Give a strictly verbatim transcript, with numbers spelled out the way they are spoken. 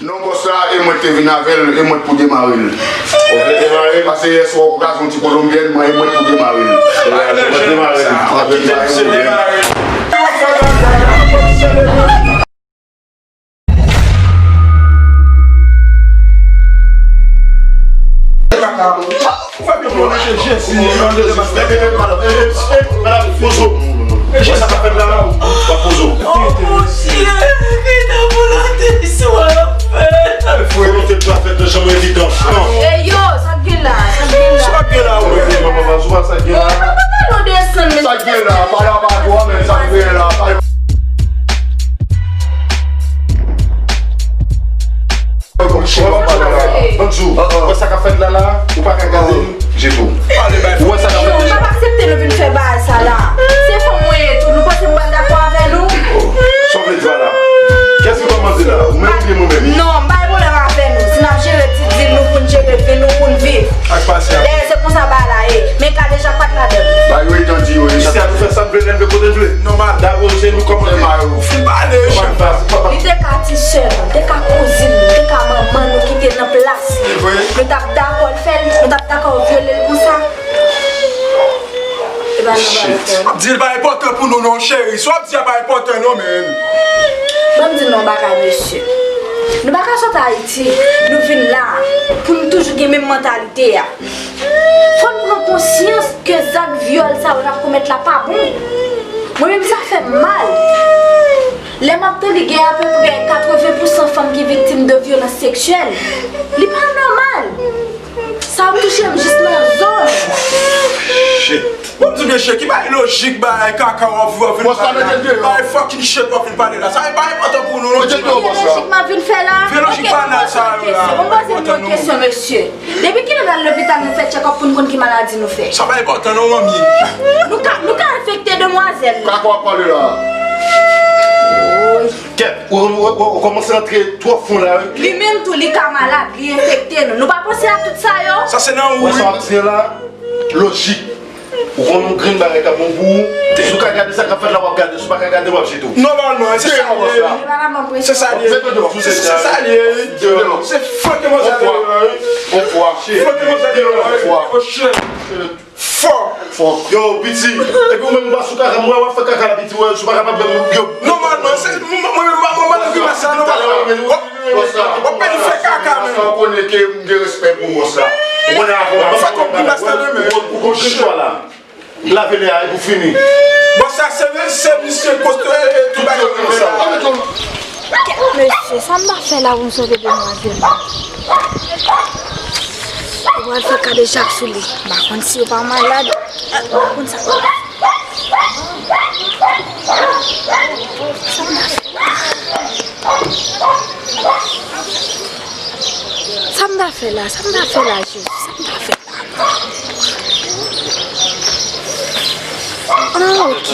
Non, bòs la, e mwen k te vin avè l, e mwen k pou demare l. Ou vle demare l? Pase yè swa ou kraze yon ti kolonbyèn, mwen, e mwen k pou demare l. Ou vle demare l? Ou vle demare l? Ou fè pito, mesye Jezi. Madanm, poze w. Wè sa k ap fèt la la, w ap poze w. Oh mon Dieu, ki nan volonte sou an fè. Volonte pa fèt nan janm evidans, non. Ey yo, sa k gen la, sa k gen la. Sa k gen la, wi. Manman Vazou, sa k gen la. Sa k gen la, pa la, pa dwa, men sa k gen la, pa. Banjou, wè sa k ap fèt la la, ou pa ka gade m, je tou. Ou wè sa k ap fèt deja. Yo, m p ap aksepte nou vin fè bagay sa la. Se fanm mwen ye tou, nou panse m pral dakò avè nou? Sa w vle di pa la? Kiyès ki kòmanse la? Ou menm oubyen mwen menm? Non, m pa gen pwoblèm avè nou. Si n ap jere ti dil nou pou n jere vi nou pou n viv. Ak pasyans. Dayè, se konsa bagay la ye. Men ka deja pa t ladan l. Ba yo etan di yo, etan. Jistè a nou fè sa n vle, lè n vle, kote n vle. Nòmal. Dabò se nou kòmanse. Ou fin pale, chèf la. Li te ka ti sè nou, li te ka kouzin nou, li te ka manman nou ki te nan plas li. Nou t ap dakò l fè l, nou t ap dakò vyole l konsa. E pa nan bagay sa. W ap di l pa enpòtan pou nou non, cheri. Sa w ap di a pa enpòtan non, menn. Ban m di nou yon bagay, mesye. Nou pa ka sot Ayiti, nou vin la, pou nou toujou gen menm mantalite a. Fò n pran konsyans ke zak vyòl sa yo n ap komèt la pa bon. Mwen menm sa fè m mal. Lè m ap tande gen apeprè katreven pousan fanm ki viktim de vyolans seksyèl. Li pa nòmal. Sa ap touche m jis nan zo m. Shit. Bon, m di mesye, ki bay lojik, bay kaka w ap vin pale la. Bay fucking shit w ap vin pale la. Sa e pa enpòtan pou nou non. Ki lojik m ap vin fè la? Vye lojik banal sa yo la. Bon, poze m yon kesyon, mesye. Depi kilè n al lopital nou fè tchèkòp pou n konn ki maladi nou fè? Sa pa enpòtan non, manmi. Nou ka, nou ka enfekte demwazèl. Kaka w ap pale la. Kèt, ou, ou, ou, ou kòmanse antre twò fon la, wi. Li menm tou, li ka malad, li enfekte nou. Nou pa panse a tout sa yo? Sa se nan ou, wi. Wè sa w ap di la, lojik. Ou konn yon grenn bagay k ap bon pou ou. Si w ka gade sa k ap fèt la, w ap gade. Si w pa ka gade, w ap jete w. Nòmalman, se sa l ye. Se sa l ye. Se sa l ye. Se fòk demwazèl yo la, wi. Fòk demwazèl yo la, wi. Oh shit. Fòk. Fòk. Yo, piti. Epi ou menm, ou pa sou kaka, mwen, w ap fè kaka la, piti, wè, si w pa kapab, yo. Nòmalman, se, mwen, mwen, mwen, mwen, mwen, grimas sa, nòmalman. W ap, w ap pèdi fè kaka, menm. Sa w konnen ke m gen respè pou bòs la. Ou konnen avè w. Fè kòm grimas la demen. Ou, ou, ou konn chwa la. Lave lè a, epi w fini. Bòs sa, se, se misye kote, e, e, tout bagay konsa. Mesye, sa m ta fè la pou m sove demwazèl la? Yo pral fè kadejak sou li. M pa konn si yo pa malad. M pa konn sa. Sa m ta fè la? Sa m ta fè la, Jezi? Sa m ta fè la? Ah, ok.